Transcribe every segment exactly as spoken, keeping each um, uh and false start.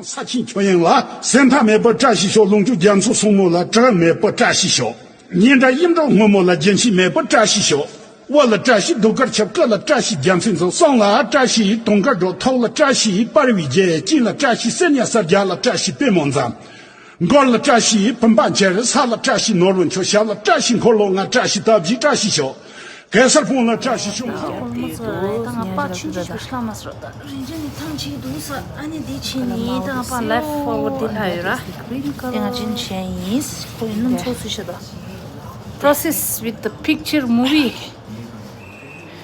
ས་ཆེན་ཁྱོད་ཡིན་ལ། སེམས་ཐག་མེད་པར་བཀྲ་ཤིས་ཤོག། ལོངས་སྤྱོད་རྒྱ་མཚོ་སྲུང་མོ་ལ། བྲལ་མེད་པར་བཀྲ་ཤིས་ཤོག། ཉེ་འདྲ་ཡིན་འགྲོ་སྔོན་མོ་ལ། རྒྱུན་ཆད་མེད་པར་བཀྲ་ཤིས་ཤོག། བོད་ལ་བཀྲ་ཤིས་ཟློས་གར་ཆབ། སྐུ་ལ་བཀྲ་ཤིས་རྒྱལ་མཚན་འཛོམས། གསུང་ལ་བཀྲ་ཤིས་དུང་དཀར་སྒྲོག། ཐོག་ལ་བཀྲ་ཤིས་པར་བའི་རྒྱལ། སྤྱན་ལ་བཀྲ་ཤིས་སེར་ཉ་གསལ། རྒྱབ་ལ་བཀྲ་ཤིས་པད་མོ་འཛོམས། མགོ་ལ་བཀྲ་ཤིས་བུམ་པ་འཁྱིལ། ས་ལ་བཀྲ་ཤིས་ནོར་བུ་འཁྱིལ། ཞབས་ལ་བཀྲ་ཤིས་འཁོར་ལོ་ལྔ། བཀྲ་ཤིས་སྟབས་ཀྱིས་བཀྲ་ཤིས་ཤོག། གེ་སར་སྤུན་ལ་བཀྲ་ཤིས་ཤོག། ཨ་ཁོ་མོ་ཚོ་ད་ང་པར་ཆུང་ཆུང་ཞིག་ཤླ་མ་སོ་ད་རིན་ཆེན་ནི་ཐང་ཆེ་འདུག་ས། ཨ་ནི་འདི་ཕྱིན་ནི་ད་ང་པར་ལེབ་ཕོར་ཝར་འདི་ལྷ་ཡོད་ར། དེ་ང་ཅིན་ཆེན་ཡིན། ཁོ་ཡིན་ནམ་ཚོ་སུ་ཤ་ད། Process with the picture movie.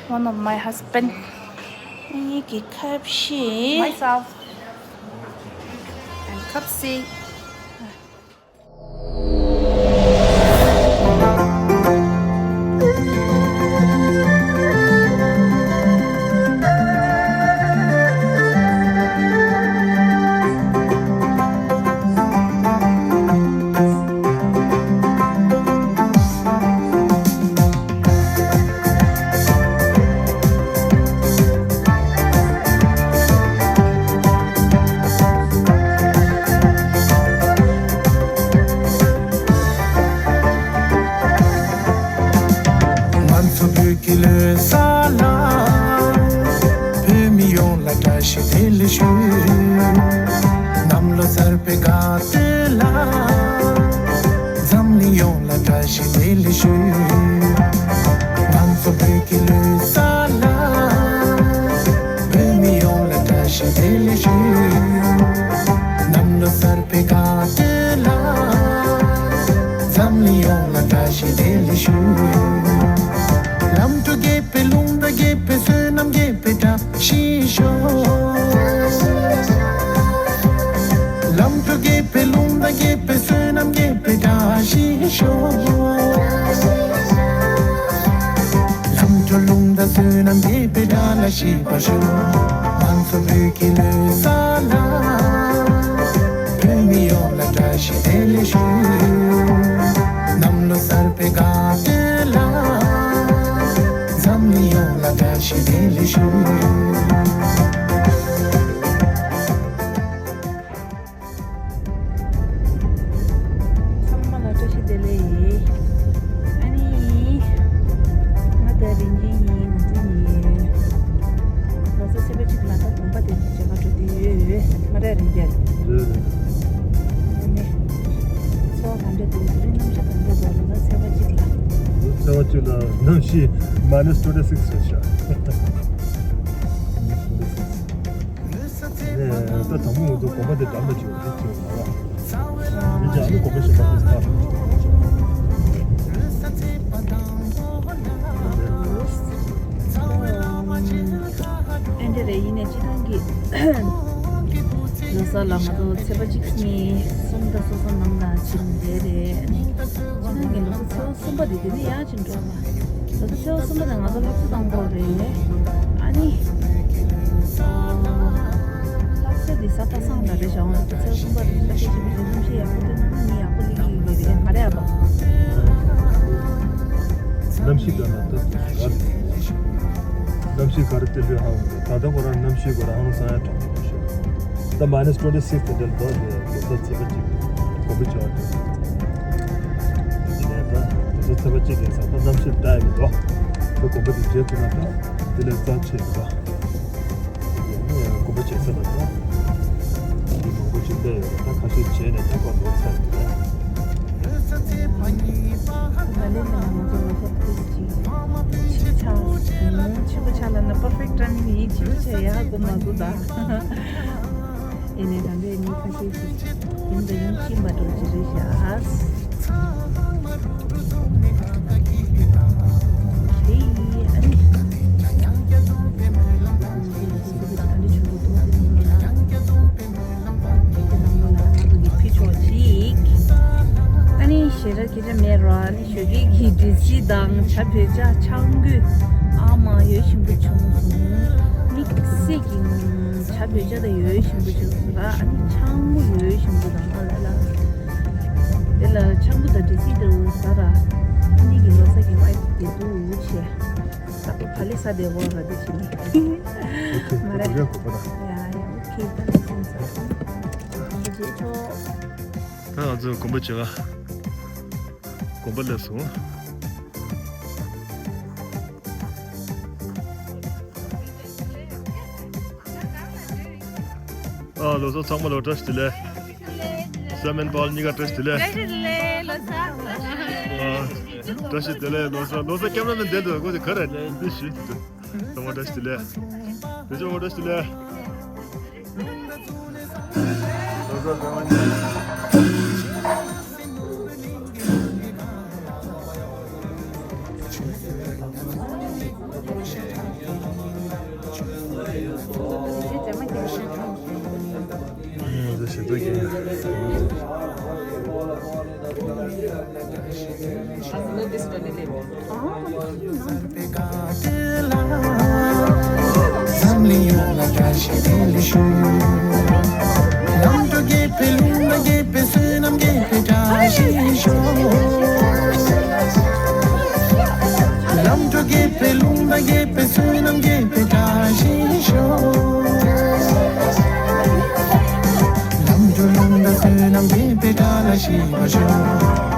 One of my husband. ངེད་ཀྱི་ཁབ་ཤེས། Myself. And ཁབ་སེ། ང་ཚོ་བོད་ཀྱི་ལོ་གསར་ལ། བོད་མི་ཡོངས་ལ་བཀྲ་ཤིས་བདེ་ལེགས་ཞུ། གནམ་ལོ་གསར་པའི་དགའ་སྟོན་ལ། འཛམ་གླིང་ཡོངས་ལ་བཀྲ་ཤིས་བདེ་ལེགས་ཞུ། ང་ཚོ་བོད་ཀྱི་ལོ་གསར་ལ། བོད་མི་ཡོངས་ལ་བཀྲ་ཤིས་བདེ་ལེགས་ཞུ། གནམ་ལོ་གསར་པའི་དགའ་སྟོན་ལ། འཛམ་གླིང་ཡོངས་ལ་བཀྲ་ཤིས་བདེ་ལེགས་ཞུ། ལམ་དུ་རྒྱས་པའི་རླུང་རྟ་རྒྱས་པའི་བསོད་ནམས་རྒྱས་པའི་བཀྲ་ཤིས་ཤོག། ལམ་དུ་རྒྱས་པའི་རླུང་རྟ་རྒྱས་པའི་བསོད་ནམས་རྒྱས་པའི་བཀྲ་ཤིས་ཤོག། ལམ་དུ་རླུང་རྟ་བསོད་ནམས་རྒྱས་པའི་བཀྲ་ལ་ཤིས་པར་ཤོག། ང་ཚོ་བོད་ཀྱི་ལོ་གསར་ལ། བོད་མི་ཡོངས་ལ་བཀྲ་ཤིས་བདེ་ལེགས་ཞུ། གནམ་ལོ་གསར་པའི་དགའ་སྟོན་ལ། འཛམ་གླིང་ཡོངས་ལ་བཀྲ་ཤིས་བདེ་ལེགས་ཞུ། ཚང་མ་ལ་བཀྲ་ཤིས་བདེ་ལེགས། ཨ་ནི། ང་དང་རིན་ཆེན་གཉིས་ང་ཚོ་གཉིས། ལོ་གསར་ཚེས་པ་གཅིག་ལ་ད་དགོན་པ་དེ་མཇལ་ཁ་འགྲོ་དུས་ཡོད་ཡོད་མ་རེད་རིན་ཆེན། རེད་རེད། ཨ་ནི། འཚོ་བ་ག་འདྲ་འདུག་དེ་རིང་གནམ་གཤིས་ག་འདྲ་འདུག་ལོ་གསར་ཚེས་པ་གཅིག་ལ། ཚེས་པ་གཅིག་ལ་གནམ་གཤིས་མའི་ནས་ཊུ་ཝེན་ཊི་སིགས་རེད་ཤག། ནས་ད་དང་པོ་ང་ཚོ་དགོན་པ་དེ་འགྲམ་ལ་ཅིག་ཡོད་དེ་ཅིག་ཡོད་མ་རེད། དེ་རྗེས་ཨ་ནི་དགོན་པ་གཞན་པ་དེ་ཚར། ཨེ་འདྲ་རེད། ཡིན་ནའི་སྤྱི་བཏང་གི་ལོ་གསར་ལ་ང་ཚོ་ཚེས་པ་གཅིག་གཉིས་གསུམ་དང་སོ་སོ་ནང་ལ་ཕྱིན་བསྡད་རེད། ཨ་ནི་སྤྱི་བཏང་གི་ལོ་གསར་ཚེས་པ་གསུམ་པ་དེ་དེ་ནས་ཡར་ཕྱིན་འགྲོ་བ། ད་ལྟ་ཚེས་པ་གསུམ་པ་དང་ང་ཚོ་ལྷ་ས་དང་པོ་རེད། ཨ་ནི། ལྷ་ས་འདི་གཟའ་པ་སངས་ལ་རེད་ཤག། འོ་ན་ད་ཚེས་པ་གསུམ་པ་རེད། ད་ཁྱེད་ཆེན་པོ་ཅིག་གནམ་གཤིས་ཡག་པོ་འདུག་ན་ནི་ཡག་པོ་སླེབས་ཀྱི་ཡོད་རེད་མ་རེད་ཨ་པ། གནམ་གཤིས་དགའ་ན་ད་དུས་སུ་དགའ་རེད། གནམ་གཤིས་དགའ་རེད་དེ་ལོས་ཧང་ད་ལྟ་ཁོ་རང་གནམ་གཤིས་ཁོ་རང་ཧང་སང་ཡ་དྲག་པོ་ཤོད། ད་མའི་ནས་ཊུ་ཝེན་ཊི་སིགས་དེ་འདྲ་ལོ་དེ་ལོ་ད་ཚེས་པ་གཅིག་དགོན་པ་བྱ་བ་དེ། དེ་ནས་ད་དེ་ཚོ་ཚེས་པ་གཅིག་ཡིན་ཙང་ད་གནམ་གཤིས་འདྲ་ཡི་མི་འདུག་ད་དགོན་པ་དེ་མཇལ་ཐུབ་ན་ད་དེ་ལས་རྩ་ཆེ་འདུག་དེ་ནས་དགོན་པ་མཇལ་ས་ལ་ད་མི་མང་པོ་ཅིག་སླེབས་ཡོད་རེད། ད་ཁ་ཤས་མཇལ་ནས་ད་ཁ་ལོག་ཚར་ཡོད་རེད། ད་ལན་ནས་ང་ཚོ་ལོ་གསར་ཁྲིས་ཅིག་ཆེན་པོ་ཆགས་ཆེན་པོ་ཆགས་ལབ་ན་པར་ཕེག་ཊི་ཊ་མིན་ཡིན། ཆེན་པོ་ཆགས་ཡག་གོ་མ་གོ་ད། ཡིན་ནའི་ད་འདྲའི་མི་ཁ་ཤས་ཤིག་ཡིན་དང་ཡིན་གཅིག་མ་འགྲོ་ཅི་རེད་ཤག། ཨ་ནི། ཨ་ནི་ཞེ་དྲག་སྐད་ཆ་མེད་ར། ཨ་ནི་ཞོགས་ཀས་ཀྱི་འདྲི་སྲིད་དང་ཇ་བོད་ཇ་ཆང་གོས་ཨ་མ་ཡོད་ཞིམ་པོ་བྱུང་སོང་། དམིགས་བསལ་གྱི་ཇ་བོད་ཇ་དང་ཡོད་ཞིམ་པོ་བྱུང་སོང་ར། ཨ་ནི་ཆང་མོ་ཡོད་ཞིམ་པོ་དང་ཨ་ལ་ལ། དེ་ལ་ཆང་བུ་དང་འདྲི་སྲིད་དུ་ཟ་ར། ཨ་ནི་གི་ལོ་གསར་གྱི་ཝའི་ཕི་དེ་དུ་ཆེ། ད་པ་ལི་ས་དེ་བོ་ར་དེ་ཆེ་ནི། མ་རེད། ཡ་ཡ་ཨོ་ཁེ། ད་ནི་སེམས་ས། ད་ང་ཚོ་དགོན་པ་བྱེད་ག་དགོན་པ་སླེབས་སོང་། ཨ་ལོ་གསར་ཚང་མ་ལ་བཀྲ་ཤིས་བདེ་ལེགས། སེམས་དཔའ་གཉིས་ཀ་བཀྲ་ཤིས་བདེ་ལེགས། བཀྲ་ཤིས་བདེ་ལེགས་ལོ་གསར། ཨ་བཀྲ་ཤིས་བདེ་ལེགས་ལོ་གསར། ལོ་གསར་ཀེམ་ར་མེན་བསྡད་འདུག །ཁོ་ཚོ་ག་རེ་འདི་ཞུ། ཚང་མ་བཀྲ་ཤིས་བདེ་ལེགས། དེ་ཚོ་བཀྲ་ཤིས་བདེ་ལེགས། འཛམ་གླིང་ཡོངས་ལ་བཀྲ་ཤིས་བདེ་ལེགས་ཞུ། ལམ་འགྲོ་དགེ་འཕེལ་ལུང་པ་དགེ་འཕེལ་ཤོག །ལམ་འགྲོ་དགེ་འཕེལ་ལུང་པ་དགེ་འཕེལ་བསོད་ནམས་དགེ་འཕེལ་བཀྲ་ཤིས་ཤོག །ལམ་འགྲོ་ལུང་པ་བསོད་ནམས་དགེ་འཕེལ་བཀྲ་ལ་ཤིས་པར་ཤོག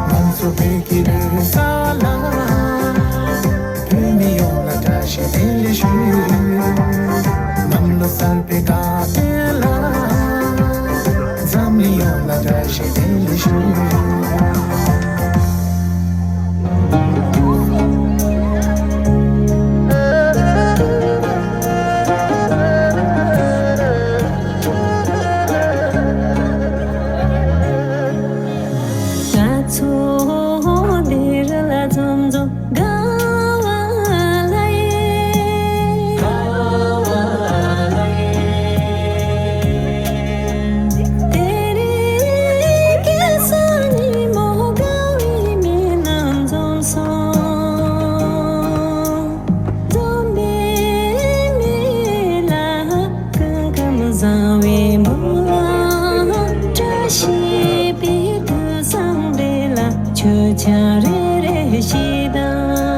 །ང་ཚོ་བོད་ཀྱི་བོད་ས་ལ། བོད་མི་ཡོངས་ལ་བཀྲ་ཤིས་བདེ་ལེགས་ཞུ། གནམ་ལོ་གསར་པའི་བཀྲ་ཤིས་བདེ་ལེགས། འཛམ་གླིང་ཡོངས་ལ་བཀྲ་ཤིས་བདེ་ལེགས་ཞུ། ང་ཚོ་འདིར་ལ་འཛོམས་འཛོམས་དགའ་བ་ལ་ཡེ། དེ་རིང་ཁ་སང་ཉིན་མོ་དགའ་བའི་མི་རྣམས་འཛོམས་སོང་། འཛོམས་པའི་མི་ལ་སྐུ་ཁམས་བཟང་བའི་འབུལ་བ། བཀྲ་ཤིས་པའི་དུས་བཟང་འདི་ལ་མཆོད་ཆང་རེ་རེ་བཞེས་དང་།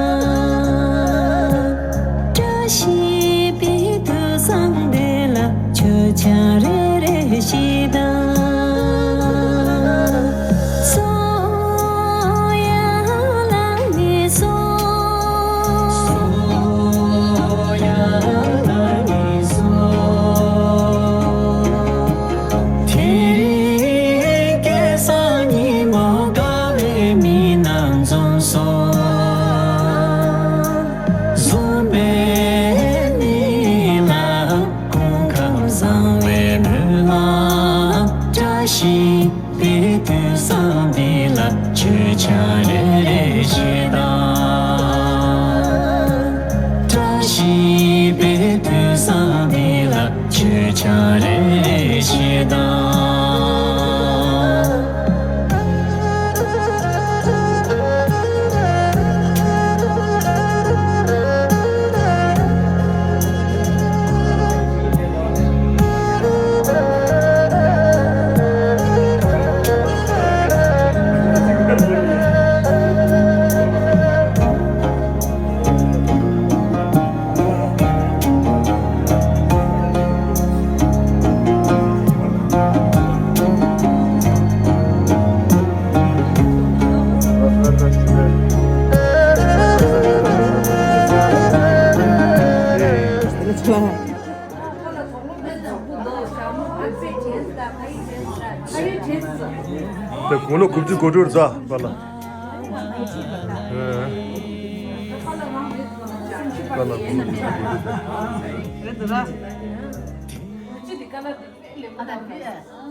བཀྲ་ཤིས་པའི་དུས་བཟང་འདི་ལ་མཆོད་ཆང་རེ་རེ་བཞེས་དང་། སོ་ཡ་ལ་ནི་སོ། སོ་ཡ་ལ་ནི་སོ། དེ་རིང་ཁ་སང་ཉིན་མོ་དགའ་བའི་མི་རྣམས་འཛོམས་སོང་། འཛོམས་པའི་མི་ལ་སྐུ་ཁམས་བཟང་བའི་འབུལ་བ། བཀྲ་ཤིས་པའི་དུས་བཟང་འདི་ལ་མཆོད་ཆང་རེ་རེ་བཞེས་དང་། བཀྲ་ཤིས་པའི་དུས་བཟང་འདི་ལ་མཆོད་ཆང་རེ་རེ་བཞེས་དང་། དེ་དགུང་ལོ་དགུ་བཅུ་གོ་དྲུག་རྩ་པ་ལ། ཨ་ལ་དགུང་ལོ་དགུ་བཅུ་གོ་དྲུག་རྩ། ཨ་ད་དེ།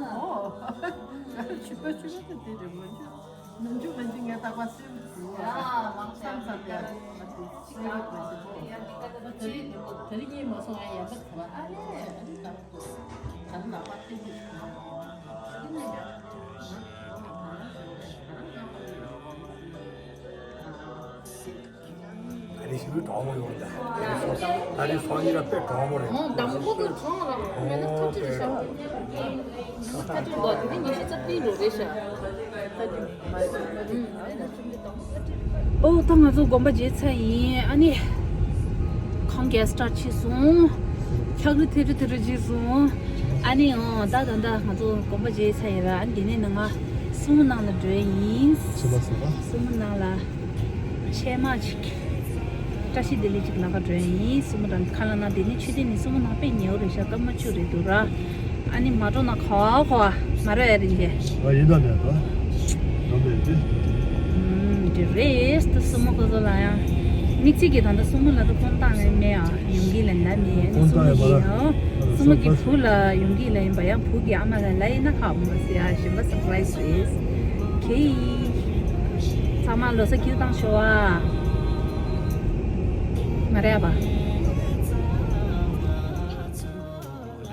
ཨོ། ཆུ་པ་ཆུ་པ་དེ་དེ་རེད་མོ། ནམ་རྒྱུན་ང་ཚོ་ངའི་རྟག་པར་སེམས་སུ་ཡ་མང་ཆེ་བསམ་བསམ་ཡ་སེམས་རུ་གོ་སེ་ཡ་འདི་ཀ་ད་ཆེ་ནི་མོ་དེ་རིང་ངའི་མ་སོང་ཡ་ཡ་ད་ག་ཨ་ལེ་ཨ་ལེ་ད་ག་ད་ལག་པ་ཏི་ཏི་ཨ་ལེ་ཡ། ད་རེས་ཞིག་གྲོགས་མོ་ཡོང་ད། ད་རེས་སོང་ད་རེས་སོང་ཡིན་ན་དཔེ་གྲོགས་མོ་རེད། ཨོ་དང་པོ་གི་གྲོགས་རང་མེད་ན་ཐབས་ཅི་རེད་ཤག་ཐབས་ཅི་འདུག་དེ་ནས་ཉི་ཤུ་རྩ་བདུན་རུ་རེད་ཤག་ཨོ་ད་ང་ཚོ་དགོན་པ་མཇལ་ཚར་ཡིན། ཨ་ནི་ཁང་ག་སི་ཊར་ཊི་བྱས་སོང་། ལྕགས་རི་ཐེ་རི་ཐེ་རི་བྱས་སོང་། ཨ་ནི་འོ་ད་ད་ད་ང་ཚོ་དགོན་པ་མཇལ་ཚར་ཡིན་ར། ཨ་ནི་དེ་ནས་ནང་ང་སྲུ་མོ་ནང་ལ་འགྲོ་ཡིན། ཕྱི་མ་སོང་ཨ། སྲུ་མོ་ནང་ལ་ཕྱེ་མ་ཅིག་བཀྲ་ཤིས་བདེ་ལེགས་ཅིག་ལབ་ག་འགྲོ་ཡིན། སྲུ་མོ་དང་ཁ་ལ་ན་དེ་ནས་མཆོད་རྟེན་ནི་སྲུ་མོ་ནང་དཔེ་ཉེ་བོ་རེད་ཤག་སྐར་མ་བཅུ་རེད་འདུག་ར། ཨ་ནི་མ་འགྲོ་ན་ག་བ་ག་བ་མ་ར་ཡ་རིན་གྱི། ཨ་ཡིན་ད་མེད་ད། ནམ་མེད་དེ། ཨུམ་དེ་རེད་ད། སྲུ་མོ་ཁོ་ཚོ་ལ་ཡང་དམིགས་བརྩེ་གི་ད་ལྟ་སྲུ་མོ་ལ་ད་ཁོང་བཏང་ནས་མེད་ཨ། ཡོང་གི་ལ་ལ་མེད། ཨ་ནི་སྲུ་མོ་གི་ཡང་སྲུ་མོ་གི་བུ་ལ་ཡོང་གི་ལ་ཡིན་པ། ཡང་བུ་གི་ཨ་མ་ལ་ལ་ཡིན་ན་ཧ་མ་ཟེར་ཨ། གཞན་པ་སར་པ་རའི་ཛི་རེད། ཁེ་ཚང་མ་ལོ་གསར་སྐྱིད་བཏང་ཤོག་ཨ། མ་རེད་པ།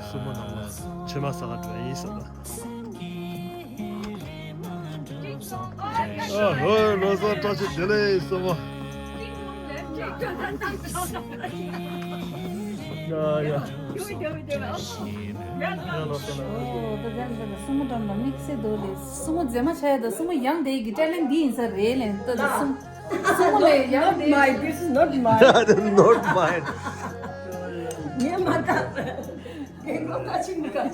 སྲུ་མོ་ནང་ལ་ཕྱེ་མ་ཟ་ག་འགྲོ་ཡིན་ཟེར་ན། ཨ་ཧོ། ལོ་གསར་བཀྲ་ཤིས་བདེ་ལེགས་སྲུ་མོ། ཡ་ཡ། ཡ་ལོ་གསར་ལ། ཨོ་ད་ད་ད་སྲུ་མོ་འགྲམ་ལ་དམིགས་བསལ་འདུག་ལེ། སྲུ་མོ་མཛེས་མ་ཆགས་ཡ་ད། སྲུ་མོ་ཡང་དེ་གི་ཊེ་ལེན་ཊི་འདི་ཡིན་ས་རེད་ལེ། ད་ད་སྲུ་སྲུ་མོ་ལས་ཡང་དེ། Not my, this is not my. Not mine. ངས་མ་བཏང་། རྒན་གོག་ད་ཅིག་མི་དགའ།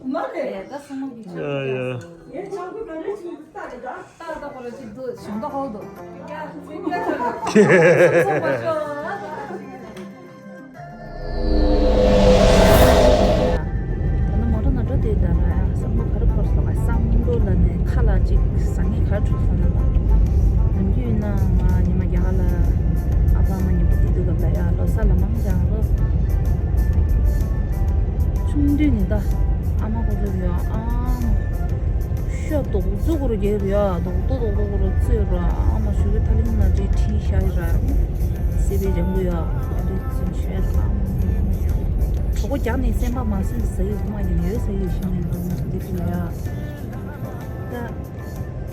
མ་རེད། ད་སྲུ་མོ་གི་ཆ་ཡ་ཡ། ངས་ཆང་ཁུ་ག་རེ་བྱུང་ད་རེད་ད། ད་ད་ཁོ་ར་ཅིག་འདུག་ཞོན་ད་ཧོ་འདུག་ད་ད་མོ་ར་ན་འགྲོ་དེ་ད་ར་ཡ། བསམ་བློ་ག་རེ་འཁོར་སོང་ཨ། བསམ་བློ་ལ་ནས་ཁ་ལ་ཅིག་ཟ་ངེས་ག་འཁྲུག་སོང་ན་ལ། ནམ་རྒྱུན་ཡིན་ན་ང་ཉི་མ་རྒྱ་གར་ལ་ཨ་ཕ་ཨ་མ་མཉམ་པོ་བསྡད་དུས་སྐབས་ལ་ཡ། ལོ་གསར་ལ་མང་ཆེ་ང་ཚོ་ཆུང་དུས་ནས་ད་ཨ་མ་ཁོ་ཚོ་ཡོད་ཨང་། ཤ་རྡོག་རྫོགས་རུ་རྒྱག་རུ་ཡ། རྡོག་རྡོག་རྡོག་རྡོག་རུ་བཙོས་རུ་ཨ་མ་ཞུ་གི་ཐ་ལིང་ན་དེ་ཁྲིད་ཤ་ཡི་ར། སེ་པའི་ལྗང་གུ་ཡ་ཨ་རེ་ཚིན་ཤ་ཡི་ར། གྲོད་ཁོག་རྒྱགས་ནས་སེམས་པ་མ་བཟོད་ཟ་ཡི་ཐུག་མ་ཡིན་ཡོད་ཟ་ཡི་ཤི་ནས་ར་མ་ཟ་དེ་དུས་ཡ། ད་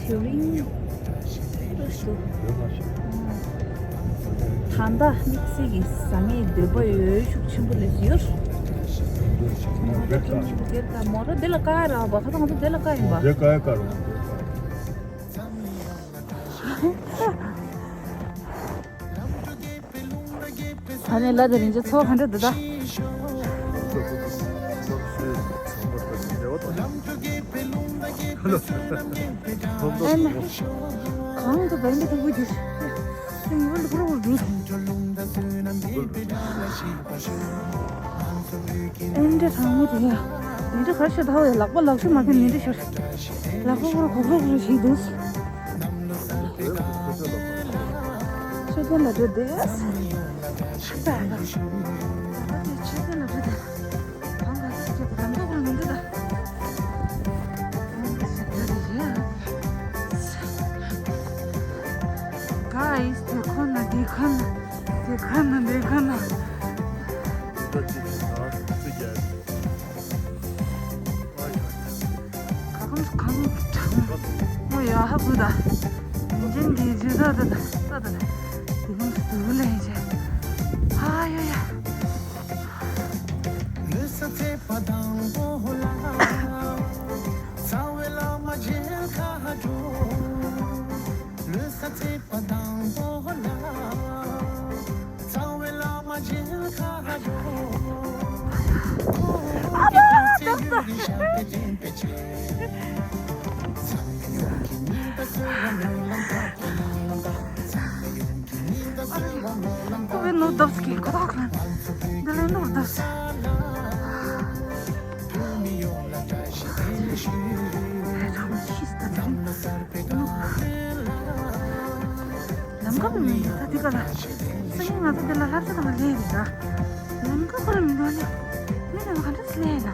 དེ་རིང་། ད་ལྟ་དམིགས་བསལ་གྱི་ཟ་མའི་འདོད་པ་ཡོད་ཤུགས་ཆེན་པོ་ལས་ཡོད། མོ་ར་དེ་ལ་ཀ་ར་བ་ཁ་ཚང་ཚོ་དེ་ལ་ཀ་ཡ་ར་བ། ད་ནས་ལ་དེ་རིང་ཅི་ཚོགས་ག་འདྲ་འདུག་ད། ཨ་ནི། གང་དུ་བན་དེ་ཐུག་གི་ཞིམ་པོ་འདི་ཁོ་རང་འདུག་ཨེ་འདྲ་གྲང་མོ་དེ་ཡ། ནི་འདྲ་གར་ཤ་ཐའོ་ཡ། ལག་པ་ལག་ཤུ་མ་ཁན་ནི་འདྲ་ཤར། ལག་པ་ཁོ་ར་གོག་རོག་རོ་ཞིག་འདུག་ཤ་ཐན་ལ་འགྲོ་དེ། ཤ་ཐན་ལ་འགྲོ་དེ། གང་ག་ཅིག་ཅིག་རང་ཐོག་ལ་མི་འདུག་ད། Guys, དེ་ཁོ་ན་དེ་ཁོ་ན་དེ་ཁོ་ན་དེ་ཁོ་ན། ག་གང་གང་གྲང་མོ་ཡ་ཧ་གུ་ད། ཡིན་ཅན་གྱི་ཇི་ད་ད་ད་ད་ད་དེ་གང་དུ་ལེན་ཅན། ཨ་ཡ་ཡ། ཁོ་བའི་ནོར་བརྡབས་ཀྱི་ཁོ་ཐག་ལ་འདི་ལས་ནོར་བརྡབས། ལམ་ཁ་པའི་མི་འདུག་ད་འདི་ག་ལ་སང་ཉིན་ང་ཚོ་འདི་ལ་ལྷ་ས་དང་ལས་རེད་ད། ལམ་ཁ་ཁོ་ལ་མི་འདུག་ལས། མི་ལ་ག་འདྲ་སེ་ལས་ན།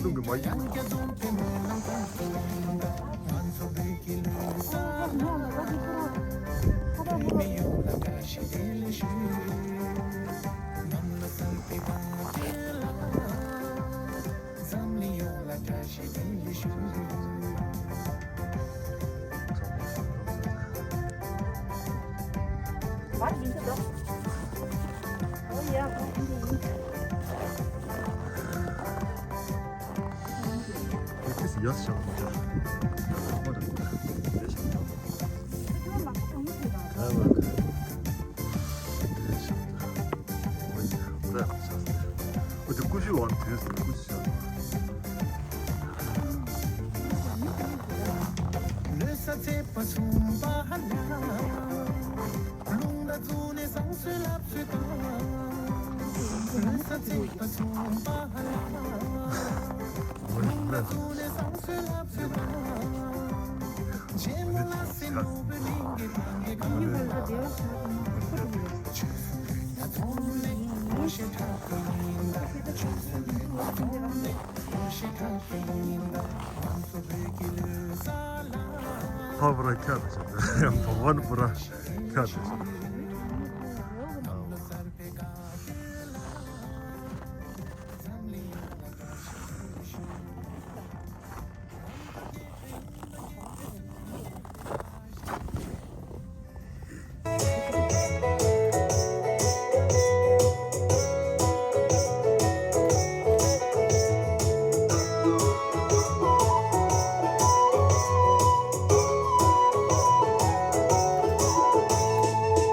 ཀླུང་གི་མ་ཡིན། ཕ་བུ་ར་ཁྱབ་བྱེད། ཡང་ཐོག་བར་བུ་ར་ཁྱབ་བྱེད།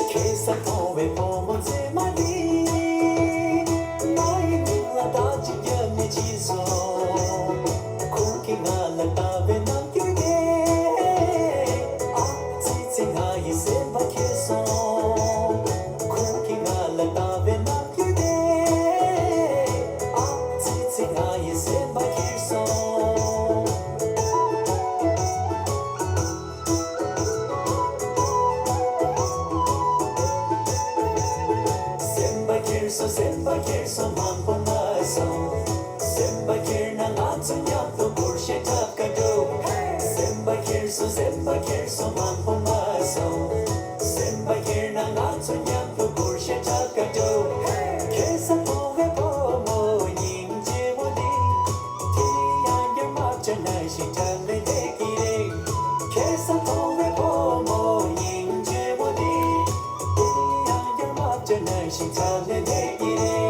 ཁེ་ས་མཐོང་བའི་བུ་མོ་མཛེས་མ་འདི། ང་ཡི་མིག་ལ་བདག་ཅིག་བརྒྱབ་ནས་ཕྱིན་སོང་། ཁོང་གིས་ང་ལ་ལྟ་བའི་རྣམ་འགྱུར་དེ། ཨ་ཙི་ཙི་ང་ཡི་སེམས་པ་འཁྱེར་སོང་། ཁོང་གིས་ང་ལ་ལྟ་བའི་རྣམ་འགྱུར་དེ། ཨ་ཙི་ཙི་ང་ཡི་སེམས་པ་འཁྱེར་སོང་། སེམས་པ་འཁྱེར་སོང་། སེམས་པ་འཁྱེར་སོང་། མང་པོ་ན་སོང་། སེམས་པ་འཁྱེར་ན་ང་ཚོ་མཉམ་དུ་སྒོར་གཞས་འཁྲབ་ག་འགྲོ། སེམས་པ་འཁྱེར་སོང་། སེམས་པ་འཁྱེར་སོང་། མང་པོ་ན་སོང་། སེམས་པ་འཁྱེར་ན་ང་ཚོ་མཉམ་དུ་སྒོར་གཞས་འཁྲབ་ག་འགྲོ། ཁེ་ས་མཐོང་བའི་བུ་མོ་སྙིང་རྗེ་མོ་འདི། དེ་ཡང་ཡང་མ་བྱས་ན་ཞིག་འཁྲབ་ལས་བསྡད་ཀྱི་རེད། ཁེ་ས་མཐོང་བའི་བུ་མོ་སྙིང་རྗེ་མོ་འདི། དེ་ཡང་ཡང་མ་བྱས་ན་ཞིག་འཁྲབ་ལས་བསྡད་ཀྱི་རེད།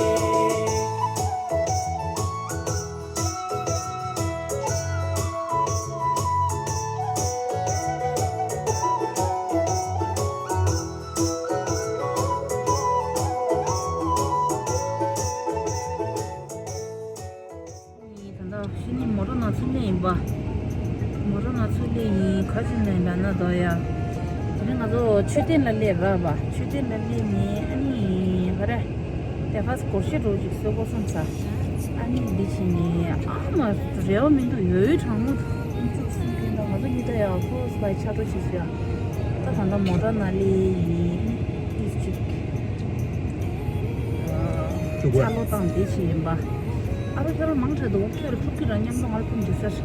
ད་ལྟ་ཕྱི་ཉིན་མོ་ཊ་ནང་ཚུར་སླེབས་ཡིན་པ། མོ་ཊ་ནང་ཚུར་སླེབས་ཡིན། ག་ཅིག་ནས་འདྲ་ན་དོ་ཡ། དེ་ནས་ང་ཚོ་མཆོད་རྟེན་ལ་སླེབས་ར་བ། མཆོད་རྟེན་ལ་སླེབས་ནས་ཨ་ནི་ག་རེ། དེ་ཁ་སྒོར་གཞས་འདྲ་ཅིག་གསོལ་གོ་བསམ་ས། ཨ་ནི་འདི་བྱས་ནས་ཨ་མ་རེ་བ་མི་འདུག་ཡོད་ཡོད་གྲང་མོ་འདུག་ང་ཚོ་གཉིས་ད་ཡ་ཁོ་སི་ལ་ཆ་ཏོ་བྱེད་ཤག་ད་ད་ལྟ་མོ་ཊ་ནང་སླེབས་ཡིན། ཏིས་ཅིག་ཆ་ལོ་བཏང་བསྡད་བྱས་ཡིན་པ། ཨ་རོ་ཁྱོད་རང་མང་དྲགས་འདུག་ཁྱོད་རང་ཕྲུ་གུ་རང་མཉམ་དུ་ང་ལ་ཕུང་འདི་ཟེར།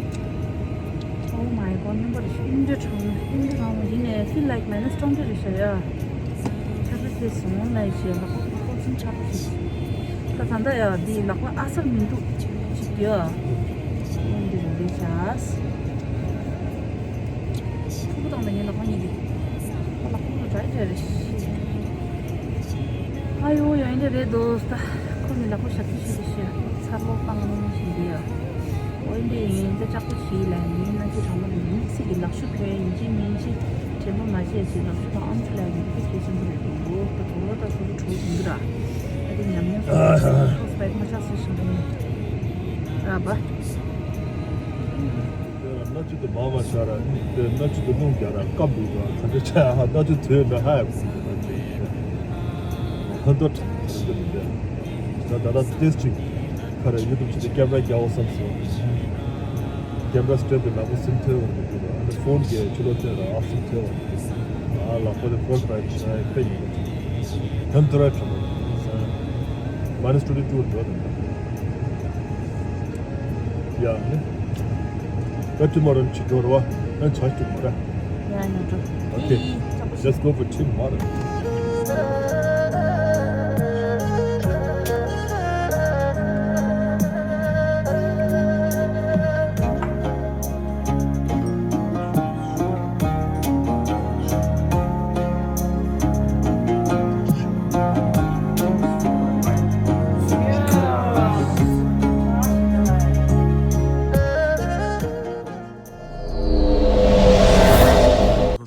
Oh my god། སྙོམས་པར་ཤོག་ཨིན་འདྲ་གྲང་མོ། ཨིན་འདྲ་གྲང་མོ་ཡིན་ནའི་feel like minus twenty རེད་ཤག་ཡ། ཆར་པ་ཟེར་སོང་ལ་ཞེས་ལག་པ་ཁོག་ཁོག་ཚིན་ཆར་པ་ཞིག་ད་ད་ལྟ་ཡ་འདི་ལག་པ་ཨ་སར་མི་འདུག་ཅིག་ཡ། འོན་འདི་རུ་རེད་ཤག་ཕྲུ་གུ་དང་ད་ངའི་ལག་པ་གཉིས་ཀྱི་ལག་པ་ཁོག་ཁོག་འདྲ་འདྲ་རེད་ཤག་ཨ་ཡོ་ཡོ་ཨིན་འདྲ་རེད་འདུག་ད་ཁོ་ནི་ལག་པ་ཞབས་ཀྱི་ཞིག་རེད་ཤག་ཚར་ལོག་བཏང་ནས་ཞིག་འདི་ཡ། འོན་ཏེ་ཡིན་ད་ལྕགས་པོ་ཞིག་ལ་ཡིན་ན་ཅི་དྲང་མོ་རེད། མི་ཚིག་གི་ལག་ཤུབས་གྱོན་ཡིན་གཅིག་མིན་གཅིག་དྲན་པ་མ་བརྗེད་ཅིག་ལག་ཤུབས་དང་ཨམ་ཅོག་ལ་ཡིན་གྱི་གལ་ཆེན་པོ་རེད་འདུག་ད་དོ་རོ་ད་སོ་སོ་གྲོགས་ཡིན་གྱི་ར། ཨ་དེ་ཉམས་མྱོང་སོ་སོ་སོ་སོ་སྤེག་མ་ཆགས་སོ་ཞིག་འདུག་ནས་ར་བ། དེ་ལ་སྣ་ཆུ་དུ་མ་མ་ཤར་ར་དེ་སྣ་ཆུ་དུ་རླུང་རྒྱག་ར་སྐམ་འདུག་ར་ཚ་དེ་ཆ་ཧ་སྣ་ཆུ་དུས་ན་ཧ་ཡ་ཁུ་ཧ་འདོ་ཁྲ་ཧ་འདོ་མི་འདོད། ད་ད་ལྟ་ཏེས་ཅིག་ཁ་ར་ཡུ་ཊུབ་ཆེད་དུ་ཀེམ་ར་རྒྱག་འོ་བསམ་སོང་། ཀེམ་ར་སི་ཊེན་ཌི་དེ་ནག་པོ་སིམ་ཐོན་འོང་གི་འདུག་ཨ་ནི་ཕོན་གྱི་ཆུ་ལོག་ཐོན་ར་ཨ་སིམ་ཐོན་འོང་གི་འདུག་ཨ་ལག་པ་དེ་ཕོར་ཕ་ར་ཆ་ཡ་ཕེ་ཡིན་གི་འདུག་ཐོན་ཐོ་ར་ཁྲ་མོ་མ་ནི་སི་ཊུ་ཌི་ཡོ་ཊུར་འགྲོ་དང་། ཡ། ད་tomorrow ཅི་འགྲོ་ར་བ། ད་ཆ་ཅུག་མ་ར། ཡ་ཡ་འགྲོ། Okay. Let's go for tomorrow.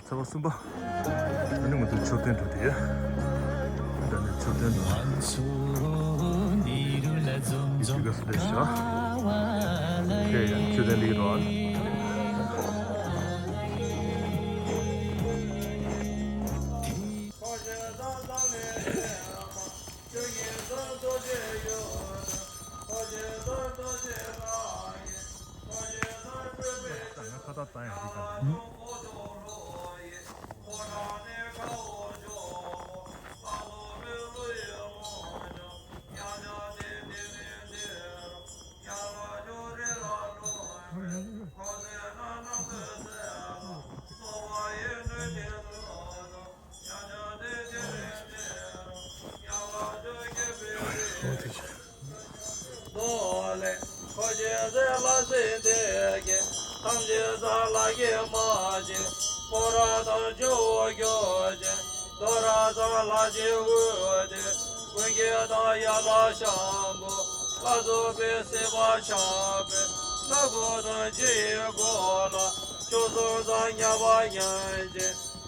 ཚེས་པ་གསུམ་པ། ཨ་ནི་ང་ཚོ་མཆོད་རྟེན་འགྲོ་དེ། ད་ནི་མཆོད་རྟེན་འགྲོ། དེ་ག་སུ་ལས་ཤ། དེ་ཡང་མཆོད་རྟེན་འདི་རོ།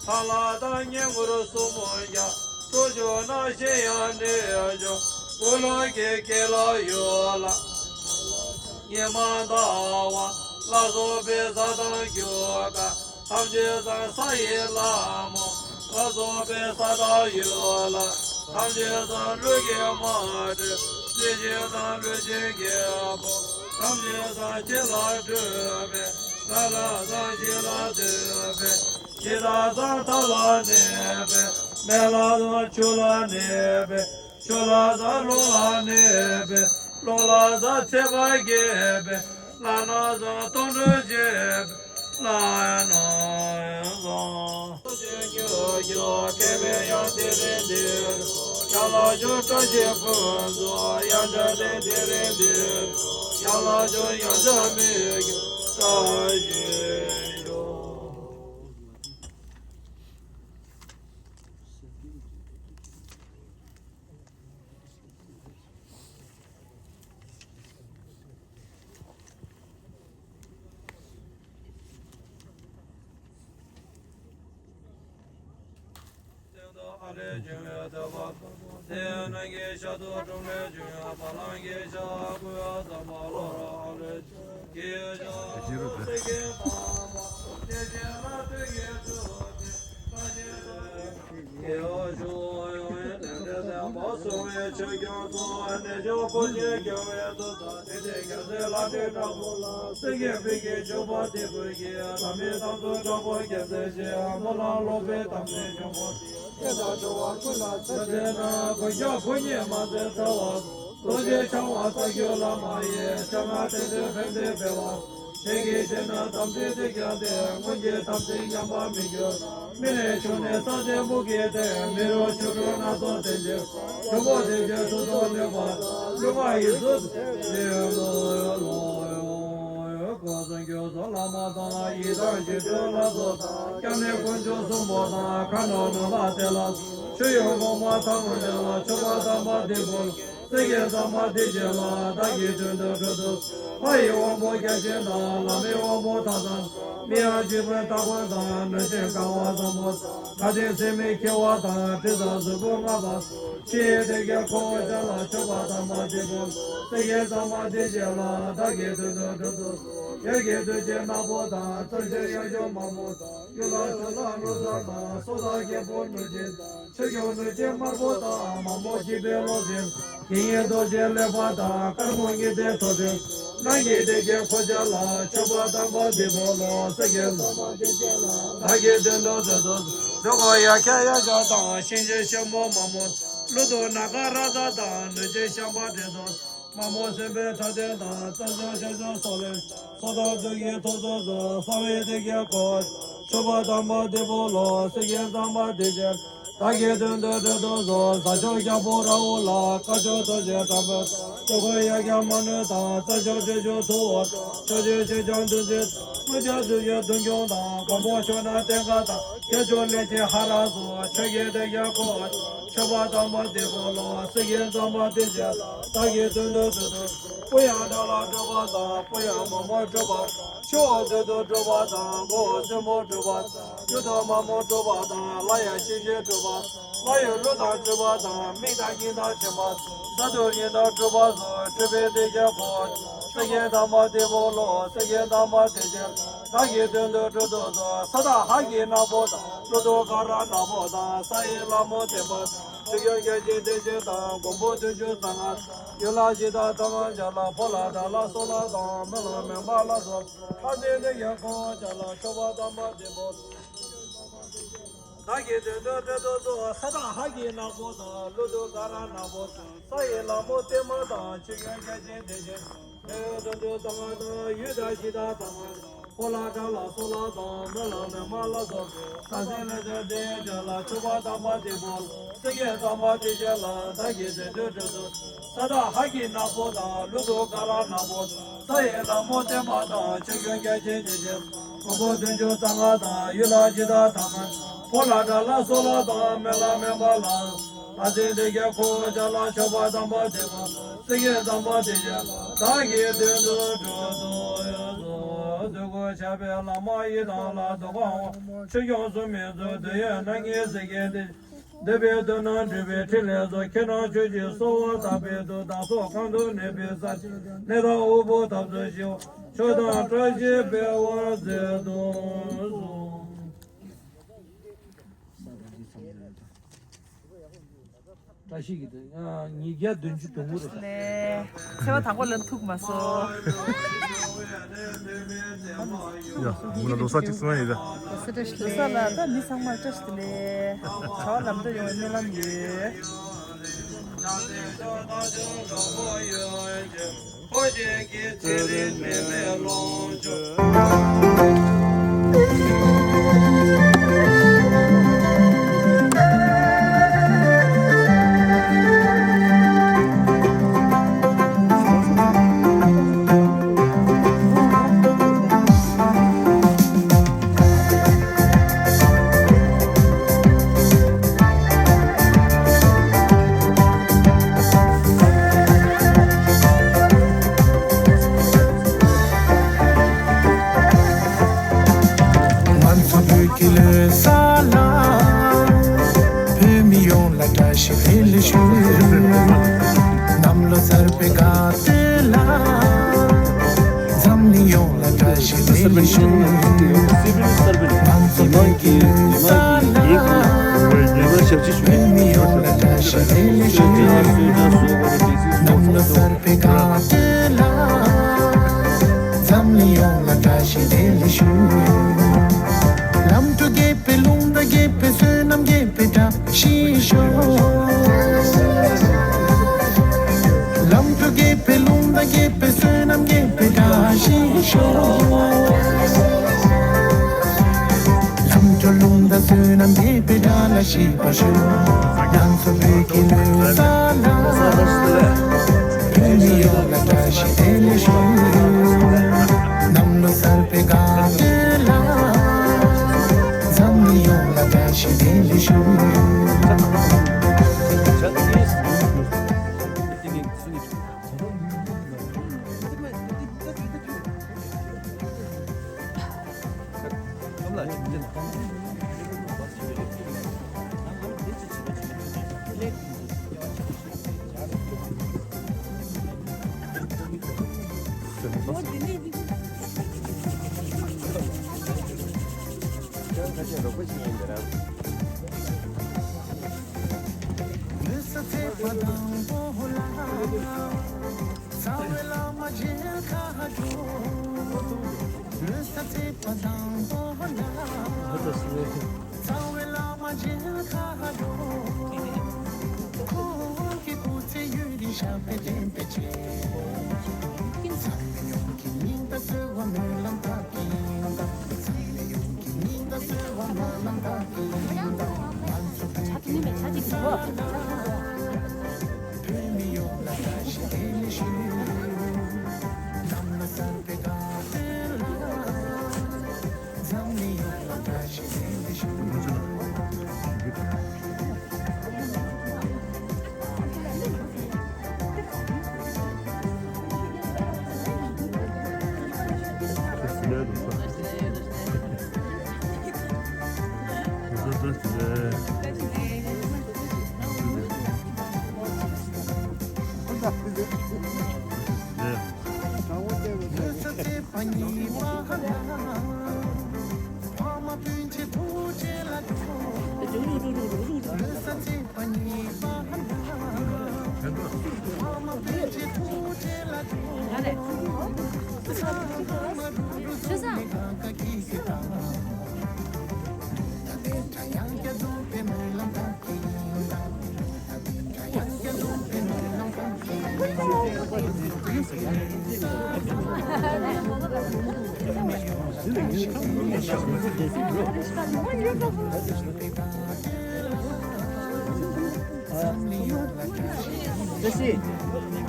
ཚངས་ལ་དང་ཉེ་འཁོར་གསུམ་ཀྱང་། སྤྲོ་བྱུང་ན་གཞན་ཡང་གནོད་བྱུང་། འཁོར་ལོ་གི་དཀྱིལ་ལ་ཡོད་ལ། ཉི་མ་ཟླ་བ་ལ་སོགས་པའི་གཟའ་དང་རྒྱུ་སྐར་ཐམས་ཅད་ཀྱང་ས་ཡི་ལྷ་མོ་ལ་སོགས་པའི་ས་དང་ཡུལ་ལ་ཐམས་ཅད་ཀྱང་ལུས་ཀྱིས་མ་གྲུབ། ལུས་ཅན་དང་ལུས་ཅན་གྱི་བུ་ཐམས་ཅད་ཀྱང་ཁྱེད་ལ་སྤྲུལ་པས། ལ་ལ་དང་ཞིང་ལ་འདུས་པས། ཞིང་ལ་དང་མཐའ་ལ་གནས་པས། མེ་ལ་དང་ཆུ་ལ་གནས་པས། ཆུ་ལ་དང་རླུང་ལ་གནས་པས། རླུང་ལ་དང་ཚད་པ་བརྒྱད་པས། ལ་ན་དང་སྟོང་གྲོགས་བརྒྱད་པས། ལ་ན་དང་། མཁས་པས་ཡང་དེ་རིང་འདིར། ཡང་ལ་ཞུ་བཀྲ་ཤིས་ཕུན་ཚོགས། ཡང་བྱ་དེ་དེ་རིང་འདིར། ཡང་ལ་ཞུ་ཡང་བྱ་མི་བསྐྱོད་བཀྲ་ཤིས་ཤོག། ཨ་ལས་བྱུང་བའི་ཐོད་པ། དེའི་ནང་གི་ཤ་དུག་དྲུམ་ལས་བྱུང་བའི་བ་ལང་གི་ཤ་བསྐོལ་བ་ཙམ་པ་ལོར། ཨ་ལས་བྱུང་བའི་གི་ཤ་སེ་གེ་མ་མ་དེ་བཞིན་ལ་དུས་ཀྱི་ཚུལ་དེ་ལྟ་ཞིག་ཏུ། དགེ་བ་ཞུ་ཡོང་བའི་ནས་འདྲེ་བསྟན་པ་སྲུང་བའི་ཆོས་སྐྱོང་ཚོགས། གནས་མཆོག་བུ་ཆེན་རྒྱལ་བའི་ཐུགས་དང་། དེ་དེ་རྒྱལ་སྲས་ལྷ་འདྲེ་དྲག་པོ་ལ། སེང་གེ་བོད་ཀྱི་མཆོད་པ་དེ་ཀུན་གྱིས། བླ་མའི་དམ་ཚིག་དྲག་པོ་རྒྱལ་མཚན་ཆེ། སྨོན་ལམ་ལོག་པའི་དམ་ཚིག་འཇོམས་པོ་དེ། སྐྱེ་དང་འགྲོ་བ་ཀུན་ལ་ཆོས་སྟོན་ན། དགུ་སྐྱབས་བུ་གཉིས་མ་མཛད་ཐལ་བ། རྡོ་རྗེ་འཆང་བ་ས་སྐྱོང་བླ་མ་ཡི། སྤྱན་སྔར་བསྟན་འཛིན་ཕན་བདེ་འཕེལ་བ། གཞན་གྱིས་ཤེས་ན་དམ་ཚིག་འདི་ཀྱང་ཏེ། སྔོན་གྱི་དམ་ཚིག་ཉམས་པར་མི་འགྱུར། མི་ལས་བྱུང་ནས་ས་སྟེང་སྦུག་གི་སྟེང་། མི་རུ་ཆོ་འཕྲུལ་སྣ་ཚོགས་སྟོན་ཅིང་། འབྱུང་པོ་སྡེ་བརྒྱད་མཐུ་སྟོབས་ནུས་པ། ལུས་ངག་ཡིད་གསུམ་ལས་ལོ་ལོ་ཡོ། སྐུ་གསུང་ཐུགས་སུ་བླ་མ་དང་། ཡི་དམ་ཞི་ཁྲོ་ལྷ་ཚོགས་དང་། སྐྱབས་གནས་དཀོན་མཆོག་གསུམ་པོ་དང་། ཁ་ནང་ནང་ལ་དེ་ལ་མཆོད་ཡོན་གོང་མ་ཐལ་མོ་སྦྱར་ལ། མཆོད་པ་དམ་པ་འདི་ཕུལ། སེང་གེ་གཙང་མ་འདི་བྱིན་ལ། བདག་གི་དོན་དུ་སྤྲོ་བསྡུ། ལྷ་ཡི་དབང་པོ་བརྒྱ་བྱིན་དང་། ལྷ་མིའི་དབང་པོ་མཐའ་དག་དང་། མི་ཡང་བྱིས་པའི་སྟ་གོན་དང་། གནོད་སྦྱིན་དགའ་བ་བཟང་པོ་དང་། དགའ་ལྡན་སྲེད་མེད་འཁྱིལ་བ་དང་། དྲི་ཟ་གཟུགས་པོ་མངར་བ། ཕྱི་ཡི་སྡེ་བརྒྱད་ཁོ་བོ་ཅན་ལ། མཆོད་པ་དམ་པ་འདི་ཕུལ། སེང་གེ་གཙང་མ་འདི་བྱིན་ལ། བདག་གི་དོན་དུ་སྤྲོ་བསྡུ། ཡར་གྱི་བདུད་རྩི་ནག་པོ་དང་། མཚོན་ཆེན་གཡུ་བྱུར་དམར་མོ་དང་། གཡུ་ལ་ཆུ་ལ་ཀླུ་གཟར་དང་། སོ་དང་རྒྱལ་པོ་གནོད་སྦྱིན་དང་། ཆོས་སྐྱོང་གནོད་སྦྱིན་དམར་པོ་དང་། མ་མོ་འཇིགས་པའི་གློག་འཛིན། དགེ་བསྙེན་རྡོ་རྗེ་ལེགས་པ་དང་། དཀར་མོ་ཉི་ཟླའི་ཐོད་ཕྲེང་། ནང་གི་སྡེ་བརྒྱད་ཁོ་ཅག་ལ། མཆོད་པ་དམ་པ་འདི་ཕུལ་ལོ། སེང་གེ་གཙང་མ་འདི་བྱིན་ལ། བདག་གི་དོན་དུ་སྤྲོ་བསྡུ། འདོད་དགུ་ཡ་ཁྱ་ཡ་ཤ་དང་། གཤིན་རྗེ་གཤེད་མོ་མ་མོ། ཀླུ་གདོང་ནཱ་ག་རཱ་ཛ་དང་། གནོད་སྦྱིན་ཤམ་བྷ་ཏྲི་དང་། ལྷ་མོ་སེམས་དཔའི་ཕྲག་དོན་དང་། རྩ་བཟང་ཕྱག་མཆོག་སོགས་ལས། སོ་ཐར་དོན་གྱི་ཐོག་ཏུ་སོགས། གསང་བའི་བདེ་དགེ་འཁོར། མཆོད་པ་དམ་པ་འདི་པོ་ལོ། སེང་གེ་དམ་པ་དེ་བཞིན། བདག་གི་དོན་དུ་སྤྲོ་བསྡུ་གསོལ། ས་ཕྱོགས་རྒྱལ་པོ་ར་ཧུ་ལ། དཀར་ཕྱོགས་རྡོ་རྗེ་དམ་པ། སྟོད་ཁོག་ཡ་གྱལ་མ་ནུ་དང་། རྩ་ཕྱོགས་སྤྲེའུ་ཆུང་ཐུ་བོ། ཕྱོགས་བཅུའི་ཆོས་སྐྱོང་འདུ་འཛི། དམུ་རྒྱལ་བདུད་ཀྱི་གདུང་རྒྱུད་དང་། མགོན་པོ་ཕྱོགས་ན་ཏེང་ཀ་དང་། སྐྱེས་མཆོག་ལས་ཀྱི་ཧ་ར་སོགས། ཆོས་ཀྱི་བདེ་དགེ་འཁོར། མཆོད་པ་དམ་པ་འདི་པོ་ལོ། སེང་གེ་དམ་པ་དེ་བཞིན། བདག་གི་དོན་དུ་སྤྲོ་བསྡུ། པུ་ཡ་དགྲ་ལྷ་སྒྲུབ་པ་དང་། པུ་ཡ་མ་མོ་སྒྲུབ་པ། ཆུ་བོ་བདུད་འདུལ་སྒྲུབ་པ་དང་། མགོ་བོ་སྲིན་པོ་སྒྲུབ་པ། ཡུལ་དུ་མ་མོ་སྒྲུབ་པ་དང་། ལ་ཡ་ཤི་ཤི་སྒྲུབ་པ། ལ་ཡུལ་ཀླུ་དང་སྤྲུལ་པ་དང་། མི་དང་གཉན་དང་ཕྱི་མ། ས་རྡུལ་གཉིས་དང་སྤྲུལ་པ་སོགས། སྤྲུལ་པའི་བདེ་དགེ་འཁོར། སེང་གེ་དམ་པ་འདི་པོ་ལོ། སེང་གེ་དམ་པ་དེ་བཞིན། བདག་གི་དོན་དུ་སྤྲོ་བསྡུ་གསོལ། ས་བདག་ཧ་གི་ནག་པོ་དང་། ཀླུ་གདུགས་དཀར་ར་ནག་པོ་དང་། ས་ཡི་ལྷ་མོ་བརྟན་པ་དང་། ཆོས་སྐྱོང་བརྒྱ་བྱིན་དེ་བཞིན་དང་། མགོན་པོ་བདུན་ཅུ་རྩ་ལྔ། ཡུལ་ལྷ་གཞི་བདག་ཐ་མ་ཅ་ལག། ཕོ་ལྷ་དགྲ་ལྷ་སྲོག་ལྷ་དང་། སྨན་བླ་མེ་མ་ལྷ་སོགས། ལྷ་སྲིན་སྡེ་བརྒྱད་འཁོར་བཅས་ལ། མཆོད་པ་དམ་པ་འདི་པོ། བདག་གི་དོན་དུ་སྤྲོ་བསྡུ་གསོལ། ས་བདག་ཧ་གི་ནག་པོ་དང་། ཀླུ་གདུགས་དཀར་ར་ནག་པོ་དང་། ས་ཡི་ལྷ་མོ་བརྟན་མ་དང་། ཆོས་སྐྱོང་བརྒྱ་བྱིན་དེ་བཞིན། ཡུལ་ལྷ་གཞི་བདག་ཐ་མ་དང་། ཕོ་ལྷ་དགྲ་ལྷ་སྲོག་ལྷ་དང་། སྨན་བླ་མེ་མ་ལྷ་སོགས། ལྷ་སྲིན་ལྷ་སྲིན་སྡེ་བརྒྱད་ལ། མཆོད་པ་དམ་པ་འདི་པོ། སེང་གེ་དམ་པ་དེ་བཞིན་ལ། བདག་གི་དོན་དུ་སྤྲོ་བསྡུ། ས་བདག་ཧ་གི་ནག་པོ་དང་། ཀླུ་གདུགས་དཀར་ར་ནག་པོ་དང་། ས་ཡི་ལྷ་མོ་བརྟན་མ་དང་། ཆོས་སྐྱོང་བརྒྱ་བྱིན་དེ་བཞིན། མགོན་པོ་བདུན་ཅུ་རྩ་ལྔ་དང་། ཡུལ་ལྷ་གཞི་བདག་ཐ་མ། ཕོ་ལྷ་དགྲ་ལྷ་སྲོག་ལྷ་དང་། སྨན་བླ་མེ་མ་ལྷ། ལྷ་སྲིན་སྡེ་བརྒྱད་འཁོར་བཅས་ལ། མཆོད་པ་དམ་པ་འདི་པོ། སེང་གེ་དམ་པ་དེ་བཞིན། བདག་གི་དོན་དུ་སྤྲོ་བསྡུ་གསོལ། བདུད་ཀྱི་ཞགས་པའི་ལྷ་མོ་ཡི་དམ་ལྷ། གདོང་ཁ་འོག་ཆོས་སྐྱོང་སྲུང་མའི་གཙོ། འདོད་ཡོན་སྣ་ལྔའི་ཟིལ་གྱིས་བརྡུང་། འདོད་པའི་དོན་རྣམས་འགྲུབ་པའི་ཕྲིན་ལས་སྩོལ། ཁྱེད་རང་ཆོས་ཀྱི་གསོལ་བ་བཏབ་པའི་མཐུས། བདག་སོགས་གང་དུ་གནས་པའི་ས་གནས་དང་དབུལ་པོ་འཐབ་རྩོད་ཞི་བ། མཆོག་དང་བཀྲ་ཤིས་འཕེལ་བར་མཛད་དུ་གསོལ། བཀྲ་ཤིས་ཀྱི་དོན། ཨ། ཉིས་བརྒྱ་བདུན་ཅུ་དོན་དགུ་རེད་ཤག་ལེ། ཚེས་པ་དང་པོ་ལ་ཐུག་མ་སོང་། ཡ། མུ་ལ་ལོ་གསར་གཅིག་སོང་ཡིན་ད། ལོ་གསར་བཀྲ་ཤིས་ལོ་གསར་ལ་ད་མི་ཚང་མར་བཀྲ་ཤིས་བདེ་ལེགས། བྱ་བ་ལམ་འགྲོ་ཡོང་བའི་སྨོན་ལམ་ཡོད། ང་ཚོ་བོད་ཀྱི་ལོ་གསར་ལ། བོད་མི་ཡོངས་ལ་བཀྲ་ཤིས་བདེ་ལེགས་ཞུ། གནམ་ལོ་གསར་པའི་དགའ་སྟོན་ལ། འཛམ་གླིང་ཡོངས་ལ་བཀྲ་ཤིས་བདེ་ལེགས་ཞུ། ང་ཚོ་བོད་ཀྱི་ལོ་གསར་ལ། བོད་མི་ཡོངས་ལ་བཀྲ་ཤིས་བདེ་ལེགས་ཞུ། གནམ་ལོ་གསར་པའི་དགའ་སྟོན་ལ། འཛམ་གླིང་ཡོངས་ལ་བཀྲ་ཤིས་བདེ་ལེགས་ཞུ། ལམ་དུ་རྒྱས་པའི་རླུང་དང་རྒྱས་པའི་བསོད་ནམས་རྒྱས་པའི་བཀྲ་ཤིས་ཤོག། ལམ་དུ་རྒྱས་པའི་རླུང་དང་རྒྱས་པའི་བསོད་ནམས་རྒྱས་པའི་བཀྲ་ཤིས་ཤོག། ལམ་དུ་རླུང་དང་བསོད་ནམས་རྒྱས་པའི་བཀྲ་ལ་ཤིས་པར་ཤོག། ང་ཚོ་བོད་ཀྱི་ལོ་གསར་ལ། བོད་མི་ཡོངས་ལ་བཀྲ་ཤིས་བདེ་ལེགས་ཞུ། གནམ་ལོ་གསར་པའི་དགའ་སྟོན་ལ། འཛམ་གླིང་ཡོངས་ལ་བཀྲ་ཤིས་བདེ་ལེགས་ཞུ།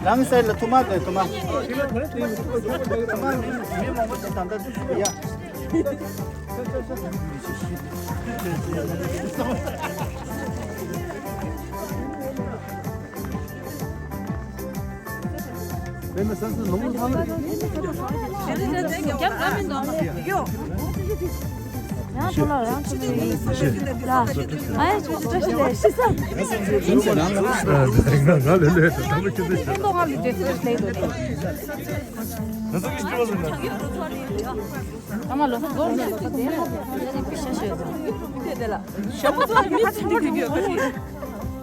རང་སའི་ལ་ཐུག་མ་དེ་ཐུག་མ། ཐུག་མ་མི་མི་མང་པོ་དེ་ད་ལྟ་ཡ།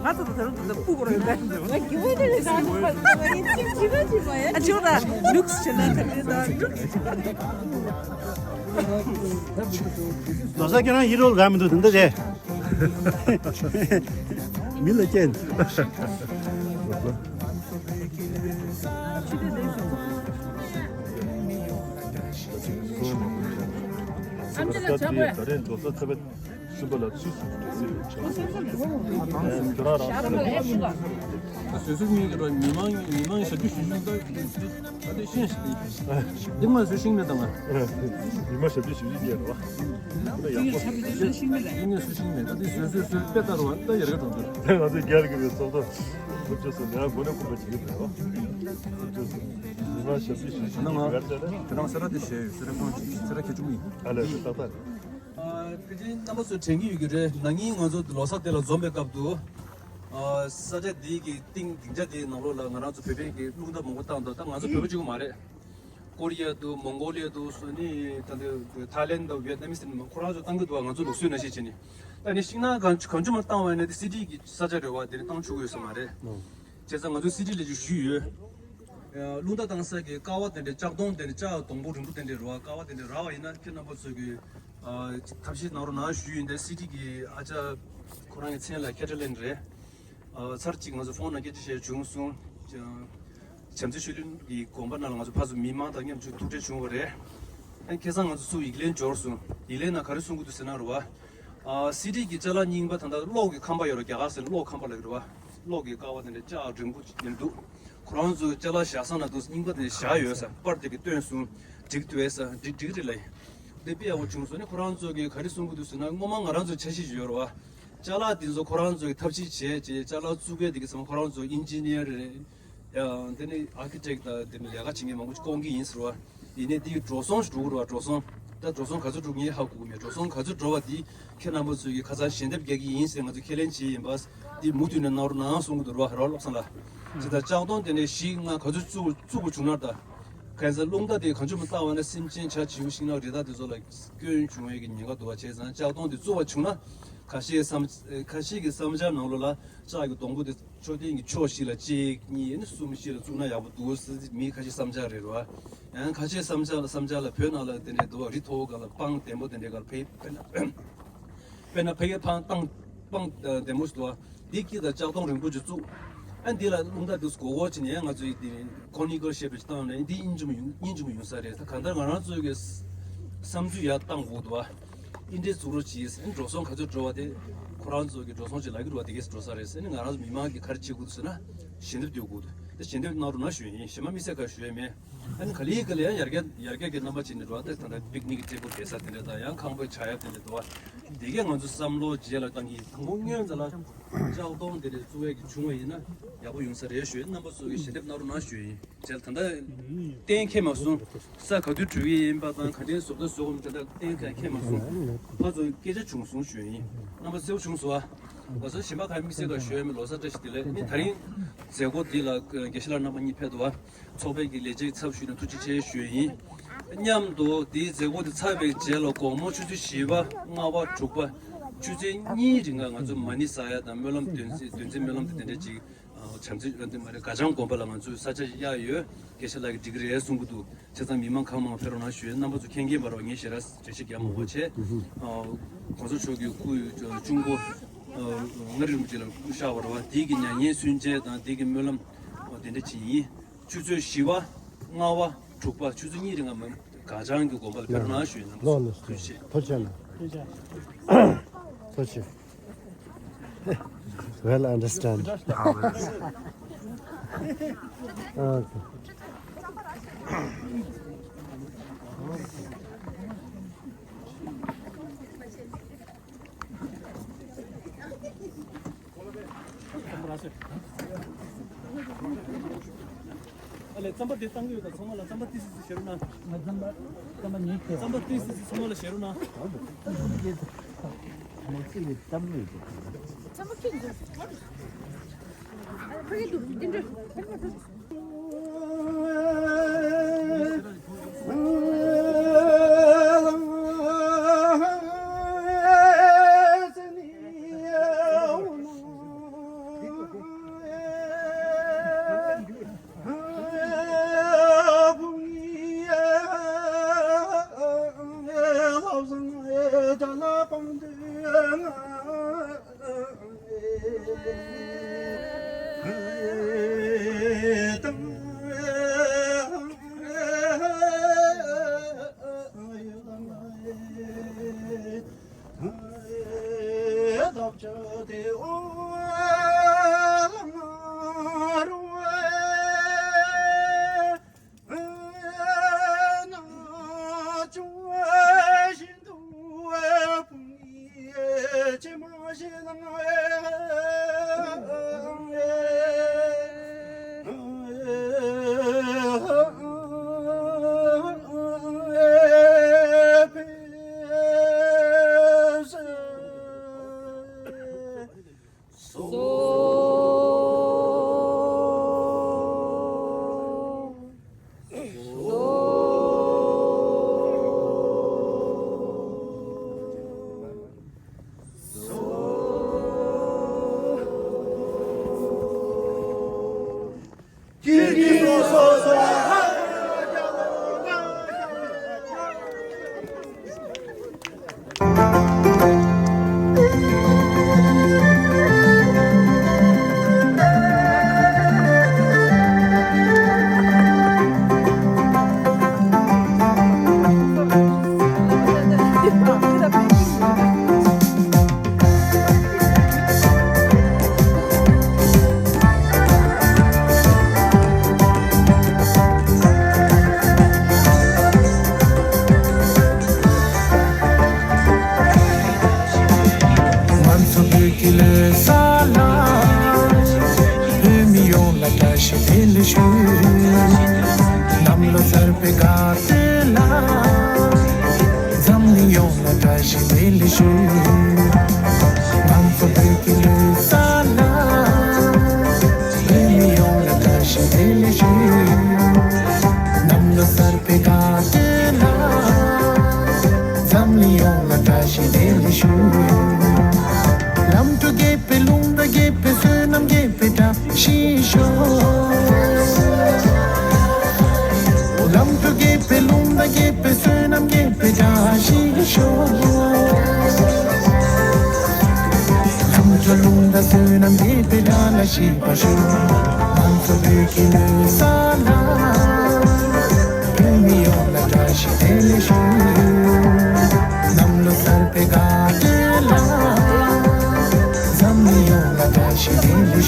ང་ཚོ་ད་རུང་ད་ལྟ་སྤུ་གོ་རེད་པས། ང་གི་བོད་དེ་ལས་ཟ་ནི་མ་ཨ་ཅོ་ད་ལུགས་བྱེད་ན་ད་ལྟ་ད་ལུགས་རྡོ་ས་ཁྱེད་རང་ཡིད་རོལ་ག་མི་འདུག་དེ་འདྲ་རེད། མི་ལ་སྐྱེན། ཨ་ཅེ་ལ་ཆགས་པས། ཤིན་པ་ལ་ཚུལ་སུ་འགྲོ་སྲིད་ཆོག་ཁྱོད་རང་རང་ས་ལ་ཡོད་ཤིག་ལ། སོ་སོ་གཉིས་ཀྱི་ར་ཉི་མ་ཉི་མ་ཞབས་ཕྱི་ཞུ་ཞུ་ད་ད་དེ་ཤེས་ཤིག་འདི་མ་སུ་ཤིང་མེད་དང་ང་། ཉི་མ་ཞབས་ཕྱི་ཞུ་ཞུ་རྒྱལ་རོ། ད་ཡག་པོ་ཤིང་མེད་ལ་ཡིན་ངེས་སུ་ཤིང་མེད་ད་དེ་སོ་སོ་སོའི་དཔེ་ལྟ་རུ་བ་ད་ཡར་ག་དང་དུ་ང་ཚོ་རྒྱལ་གི་མི་སོ་སོ་སློབ་ཆོས་སུ་ལས་མགོ་ནས་ཁུག་པ་བྱེད་ཀྱི་རེད་རོ། སློབ་ཆོས་སུ་ཉི་མ་ཞབས་ཕྱི་ཞུ་ཞུ་ད་ང་ཁྱོད་རང་ས་ར་དེ་བཤད་ཡོད་ས་ར་གང་ཅིག་ས་ར་ཁྱེད་ཅུང་ཡིན། ཨ་ལས་ཏག་ཏག་ཨ་ཕལ་ཆེར་རྣམ་པ་ཚོ་དྲན་གྱི་ཡོད་ཀྱི་རེད། ན་ནིང་ང་ཚོ་ལོ་གསར་དེ་ལ་འཛོམས་པའི་སྐབས་སུ། ཨ་ས་ཆ་འདི་གི་སྟེང་སྡིངས་ཆ་དེའི་ནང་ལོགས་ལ་ང་རང་ཚོ་བོད་པའི་གི་རླུང་རྟ་མང་པོ་བཏང་འདུག་ད་ང་ཚོ་བོད་པ་གཅིག་པུ་མ་རེད། ཀོ་རི་ཡ་འདུག་མོང་གོ་ལི་ཡ་འདུག་སོ་ནི་ད་ལྟ་ཐའི་ལེན་འདུག་ཝེད་ནམ་སི་འདུག་ཁོ་རང་ཚོ་བཏང་གི་འདུག་ང་ཚོ་ལུགས་སྲོལ་ནང་བཞིན་བྱས་ནས། ད་ནི་ཤིང་ནགས་གང་གང་བྱུང་མ་བཏང་བ་ཡིན་ན་དེ་སི་ཊི་གི་ས་ཆ་རེད་བ། དེ་ནི་བཏང་ཆོག་གི་ཡོད་ས་མ་རེད། བྱས་ཙང་ང་ཚོ་སི་ཊི་ལ་ཅིག་ཞུས་ཡོད། རླུང་རྟ་བཏང་ས་གི་ཀ་བ་དེ་འདྲའི་ལྕགས་སྡོང་དེ་འདྲའི་ལྕགས་སྡོང་པོ་རིང་པོ་དེ་འདྲའི་རེད་བ། ཀ་བ་དེ་འདྲའི་རག་པ་ཡིན་ན་ཁྱེད་རྣམ་པ་ཚོ་གི་ཐབས་ཤེས་གནང་རོགས་གནང་ཞུས་ཡིན། དེ་སི་ཊི་གི་ཨ་ཅག་ཁོ་རང་གི་མཚན་ལ་ཁེ་ཏྲ་ལེན་རེད། ཚར་གཅིག་ང་ཚོ་ཕོན་ནང་སྐད་ཆ་བཤད་བྱུང་སོང་། བྱམས་བརྩེ་ཆོས་གླིང་གི་དགོན་པ་ནང་ལ་ང་ཚོ་ཕར་ཚུར་མི་མང་དང་མཉམ་དུ་ཐུག་འཕྲད་བྱུང་བ་རེད། ཁ་སང་ང་ཚོ་ཚུར་ཡིག་ལན་འབྱོར་སོང་། ཡིག་ལན་ནང་ག་རེ་གསུང་གི་འདུག་ཟེར་ན་རེད་བ། ཨ་སི་ཊི་གི་ཅ་ལག་རྙིང་པ་ད་ལྟ་གློག་གི་ཁང་པ་ཡོད་རེད། རྒྱ་གར་ཟེར་གློག་ཁང་པ་ལབ་ཀྱི་རེད་བ། གློག་གི་ཀ་བ་དེ་འདྲ་ལྕགས་རིང་པོ་ཅིག་ཡོད་འདུག་ཁོ་རང་ཚོའི་ཅ་ལག་བཞག་ས་ན་འདུག་རྙིང་པ་དེ་བཞག་ཡོད་ས་པར་དེ་གི་སྟོན་སོང་། འགྲིག་འདུག་ས་འགྲིག་འགྲིག་རེད་ལབ། དེ་དཔེ་ཡག་པོ་བྱུང་སོང་ནི་ཁོ་རང་ཚོ་གི་ག་རེ་གསུང་གི་འདུག་ཟེར་ན་སྔོན་མ་ང་རང་ཚོའི་འཆར་གཞི་ཅིག་ཡོད་རེད་བ། ཅ་ལག་དེ་ཚོ་ཁོ་རང་ཚོ་གི་ཐབས་ཤེས་བྱས་བྱས་ཅ་ལག་བཙུགས་མཁན་དེ་གི་ཚང་མ་ཁོ་རང་ཚོ་ཨིན་ཇི་ནི་ཡར་རེད། ཡང་དེ་ནི་ཨར་ཀི་ཊེག་དང་དེ་ནི་ལས་ཀ་བྱེད་མཁན་མང་པོ་ཅིག་བསྐོང་གི་ཡིན་ཟེར་བ། ཡིན་ནའི་དེའི་འགྲོ་སོང་ཞིག་འགྲོ་གི་རེད་བ། འགྲོ་སོང་། ད་འགྲོ་སོང་ག་ཚོད་འགྲོ་ངས་ཧ་གོ་གི་མེད། འགྲོ་སོང་ག་ཚོད་འགྲོ་བ་དེ་ཁྱེད་རྣམ་པ་ཚོས་ཀྱི་ཁ་སང་ཞལ་འདེབས་རྒྱག་གི་ཡིན་ཟེར་ང་ཚོས་ཁས་ལེན་བྱས་ཡིན་པ། དེ་མུ་མཐུད་ནས་གནང་རོགས་གནང་གསུང་གི་འདུག་ར་བ། ར་བ་བློ་བཟང་ལགས། དེ་ལྟར་ལྕགས་སྡོང་དེ་འདྲའི་གཞི་ལྔ་ག་ཚོད་བཙུགས་བཙུགས་དགོས་བྱུང་ན་ད། གང་ཟེར་རླུང་རྟ་དེ་གང་བྱུང་མ་བཏང་བ་ན་སེམས་ཅན་བྱ་བྱིའུ་ཤིང་ནགས་རི་དྭགས་དེ་ཚོ་ལ་སྐྱོན་བྱུང་བའི་གི་ཉེན་ཁ་འདུག་བ། བྱས་ཙང་ལྕགས་སྡོང་དེ་བཙུགས་པ་བྱུང་ན་ཁ་ཤས་བསམ་ཁ་ཤས་ཀྱི་བསམ་འཆར་ནང་ལོགས་ལ་ལྕགས་ཀྱི་སྡོང་པོ་དེ་མཆོད་རྟེན་གྱི་ཕྱོགས་བཞི་ལ་གཅིག་གཉིས་ནས་གསུམ་བཞི་ལ་བཙུགས་ན་ཡག་པོ་འདུག་ཟེར་མི་ཁ་ཤས་བསམ་འཆར་རེད་རེད་བ། ཡང་ཁ་ཤས་བསམ་འཆར་ལ་བསམ་འཆར་ལ་བོད་ནང་ལ་དེ་འདྲའི་འདུག་བ། རི་མཐོ་པོ་སྒང་ལ་སྤང་ལྡེམ་པོ་དེ་འདྲའི་སྒང་ལ་ཕེབས་དཔེར་ན་ཕ་གིའི་ཕང་སྤང་སྤང་ལྡེམ་པོ་ཞིག་འདུག་བ། འདི་དཀྱིལ་ལ་ལྕགས་སྡོང་རིང་པོ་ཅིག་བཙུགས། ཨ་འདི་ལ་རླུང་རྟ་འདུག་སྒོར་སྒོར་བྱས་ནས་ཡང་ང་ཚོའི་འདི་ཁོ་ནི་ཀོ་ཤེབ་ཅིག་བཏང་ནས་འདི་སྙིང་རྗེ་མོ་ཡོང་སྙིང་རྗེ་མོ་ཡོང་ས་རེད། ད་གང་ལྟར་ང་རང་ཚོའི་གི་བསམ་ཚུལ་ཡར་བཏང་དགོས་འདུག་བ། འདི་འདྲའི་བཙུགས་རོགས་གྱིས། འགྲོ་སོང་ག་ཚོད་འགྲོ་བ་དེ་ཁོ་ ཁོ་རང་ཚོ་གི་འགྲོ་སོང་ཅིག་ལག་ཁྱེར་བ་དེ་གས་འགྲོ་ས་རེད་ཟེར་ནས། ང་རང་ཚོ་མི་མང་གིས་ག་རེ་བྱེད་དགོས་འདུག་ཟེར་ན། ཞལ་འདེབས་སྟོན་དགོས་འདུག་དེ་ཞལ་འདེབས་གནང་རོགས་གནང་ཞུ་ཡ་ཡིན། གཞན་པ་དམིགས་བསལ་ག་ཞུ་ཡ་མེད། ཨ་ནི་ག་ལེ་ག་ལེ་ཡང་ཡར་རྒྱས་ཡར་རྒྱས་ཀྱི་རྣམ་པ་ཅིག་ནས་འགྲོ་བ། ད་ད་པིག་ནིག་གི་སྤྲད་སྒོ་བསྡད་ས་དེ་འདྲ་དང་། ཡང་ཁང་པའི་ཆགས་ཡ་དེ་འདྲ་འདུག་བ། དེ་གས་ང་ཚོ་བསམ་བློ་རྗེས་ལ་བཏང་གི། དང་པོ་སྔོན་ཙམ་ལ་ལྕགས་སྡོང་དེ་འདྲ་བཙུགས་ཡ་གི་བྱུང་བ་ཡིན་ན་ཡག་པོ་ཡོང་ས་རེད་ཞུ་ཡ། རྣམ་པ་ཚོ་གིས་ཞལ་འདེབས་གནང་རོགས་གནང་ཞུ་ཡ་ཡིན། རྗེས་ལ་ད་ལྟ་གཏན་འཁེལ་མ་སོང་། ས་ག་དུས་གྲུ་གི་ཡིན་པ་དང་། ག་དུས་བཟོ་ལྟ་བཟོ་དགོས་མིན་དེ་འདྲ་གཏན་འཁེལ་མ་སོང་། ཕར་ཚུར་སྐད་ཆ་བྱུང་སོང་ཞུ་ཡ་ཡིན། རྣམ་པ་གསལ་པོ་བྱུང་སོང་ཨ། ང་ཚོ་གཞན་པ་ག་རེ་དམིགས་བསལ་ག་ཞུ་ཡ་མེད། ལོ་གསར་བཀྲ་ཤིས་བདེ་ལེགས། ཨ་ནི་ད་རིང་མཛད་སྒོ་འདི་ལ་དགེ་བཤེས་ལགས་རྣམ་པ་གཉིས་ཕེབས་འདུག་བ། ཚོགས་པའི་གི་ལས་བྱེད་ཚབ་ཞུས་ནས་ཐུགས་རྗེ་ཆེ་ཞུ་ཡ་ཡིན། མཉམ་དུ་འདིའི་མཛད་སྒོ་འདི་ཚར་བའི་རྗེས་ལ་དགོང་མོ་ཆུ་ཚོད་བཞི་པ། ལྔ་པ། དྲུག་པ། ཆུ་ཚོད་གཉིས་རིང་ལ་ང་ཚོ་མ་ཎི་བསགས་ཡ་དང་། སྨོན་ལམ་འདོན་ཚིག་འདོན་ཚིག་སྨོན་ལམ་དེ་དེ་འདྲ་ཅིག་ཨ། བྱམས་བརྩེ་ཨ། འདི་མ་རེད། དགའ་བྱང་དགོན་པ་ལ་ང་ཚོས་ས་ཆ་གཡར་ཡོད། དགེ་བཤེས་ལགས་ཀྱིས་འགྲིག་གི་རེད་གསུང་གི་འདུག་བྱས་ཙང་མི་མང་གང་མང་ཕེབས་རོགས་གནང་ཞུ། རྣམ་པ་ཚོ་མཁྱེན་མཁྱེན་པ་རེད་བ། ངས་ཞེ་དྲག་འགྲེལ་བཤད་རྒྱག་མི་དགོས་བྱས། ཨ། གོང་ས་མཆོག་གི་སྐུ་གཅུང་པོ་ཨ། མངའ་རིས་རིན་པོ་ཆེ་ལ་སྐུ་གཤེགས་པ་རེད་བ། དེའི་གི་མྱ་ངན་སུན་འབྱིན་དང་། དེའི་གི་སྨོན་ལམ་དེ་འདྲ་ཅིག་ཡིན། ཆུ་ཚོད་བཞི་པ། ལྔ་པ། དྲུག་པ། ཆུ་ཚོད་གཉིས་རིང་ལ་མ། དགའ་བྱང་གི་དགོན་པ་ལ་ཕེབས་རོགས་གནང་ཞུ་ཡ་ཡིན། རྣམ་པ་ཚོ་ལགས་ལགས། ཐུགས་རྗེ་ཆེ། ཐུགས་རྗེ་གནང་། ཐུགས་རྗེ་ཆེ། Well understand. Okay. ཨ་ལས། རྩམ་པ་དེ་བཏང་གི་ཡོད་ད། ཚང་མ་ལ་རྩམ་པ་ཏི་སི་སི་བཞེས་རོགས་གནང་། ང་རྩམ་པ། རྩམ་པ་ཉོས་ཏེ། རྩམ་པ་ཏི་སི་སི་ཚང་མ་ལ་བཞེས་རོགས་གནང་། ཁྱེད་ཚོ་རྩམ་པ་ཡོད་དེ། རྩམ་པ་ཁྱེར་འགྲོ། ཕ་གི་འདུག་འདི་འདྲ། ང་ཚོ་བོད་ཀྱི་ལོ་གསར་ལ། བོད་མི་ཡོངས་ལ་བཀྲ་ཤིས་བདེ་ལེགས་ཞུ། གནམ་ལོ་གསར་པའི་དགའ་སྟོན་ལ། འཛམ་གླིང་ཡོངས་ལ་བཀྲ་ཤིས་བདེ་ལེགས་ཞུ། ང་ཚོ་བོད་ཀྱི་ལོ་གསར་ལ། བོད་མི་ཡོངས་ལ་བཀྲ་ཤིས་བདེ་ལེགས་ཞུ། གནམ་ལོ་གསར་པའི་དགའ་སྟོན་ལ། འཛམ་གླིང་ཡོངས་ལ་བཀྲ་ཤིས་བདེ་ལེགས་ཞུ། ལམ་དུ་རྒྱས་པའི་ལུང་དང་རྒྱས་པའི་བསོད་ནམས། རྒྱས་པའི་བཀྲ་ཤིས་ཤོག། ལམ་དུ་རྒྱས་པའི་ལུང་དང་རྒྱས་པའི་བསོད་ནམས། རྒྱས་པའི་བཀྲ་ཤིས་ཤོག། ལམ་དུ་ལུང་དང་བསོད་ནམས། རྒྱས་པའི་བཀྲ་ཤིས་པ་ཤོག། ང་ཚོ་བོད་ཀྱི་ལོ་གསར་ལ། བོད་མི་ཡོངས་ལ་བཀྲ་ཤིས་བདེ་ལེགས་ཞུ། གནམ་ལོ་གསར་པའི་དགའ་སྟོན་ལ། ད་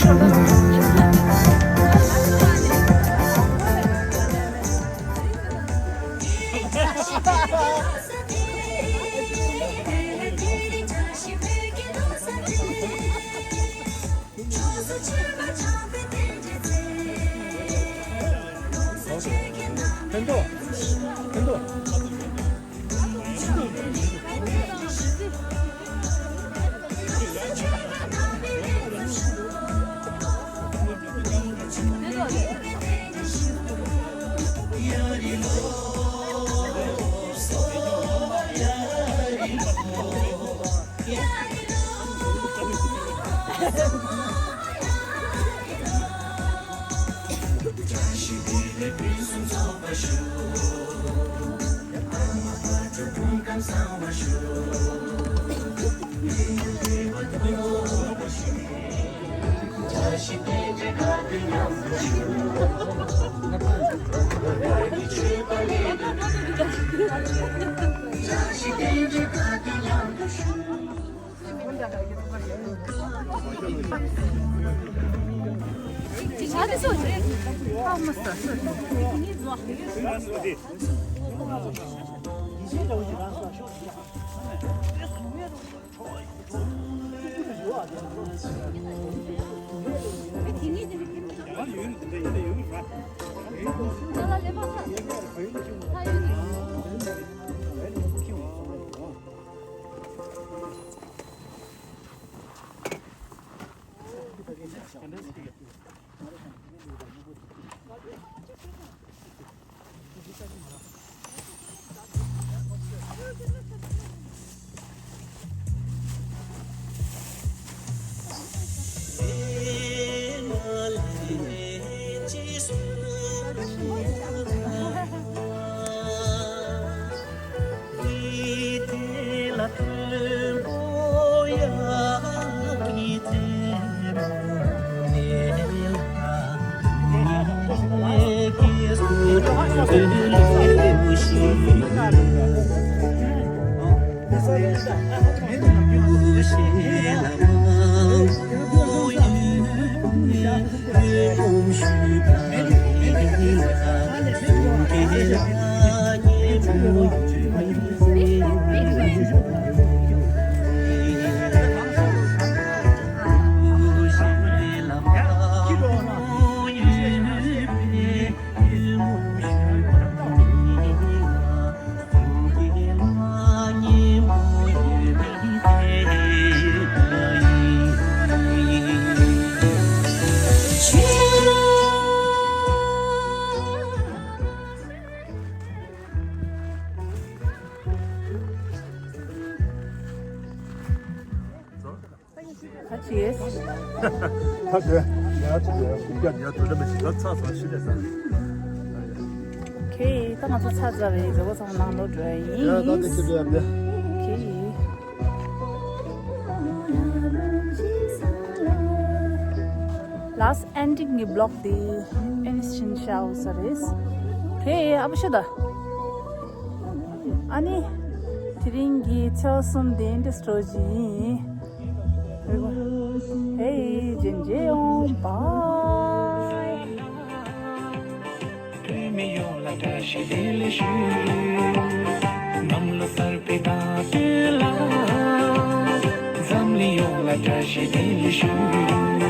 ཅི། ད་དེ་ཡར་ཅིག་ཡར་ཡར་དུ་ལ་མི་ཞིག་ད་ཚ་ཚ་ཤི་ལས་ད། ཁེ་ད་ང་ཚོ་ཚ་ཚ་བའི་མཛད་སྒོ་ཚང་མ་ནང་ལོག་འགྲོ་ཡ་ཡིན། ཡ་ད་དེ་ཁེ་དེ་ཡར་དེ། ཁེ། Last ending གི་vlog དེ་ཨེན་ཤིན་ཤའོ་ས་རེད། ཁེ་ཨ་བུ་ཤི་ད། ཨ་ནི། དེ་རིང་གི་ཚེས་གསུམ་དེ་འདྲ་སྤྲོ་གི་ཡིན། ཧེ། རྗེས་མཇལ་ཡོང་། བཱའི། བོད་མི་ཡོངས་ལ་བཀྲ་ཤིས་བདེ་ལེགས་ཞུ། ནང་ལོ་གསར་པའི་དགའ་སྟོན་ལ། འཛམ་གླིང་ཡོངས་ལ་བཀྲ་ཤིས་བདེ་ལེགས་ཞུ།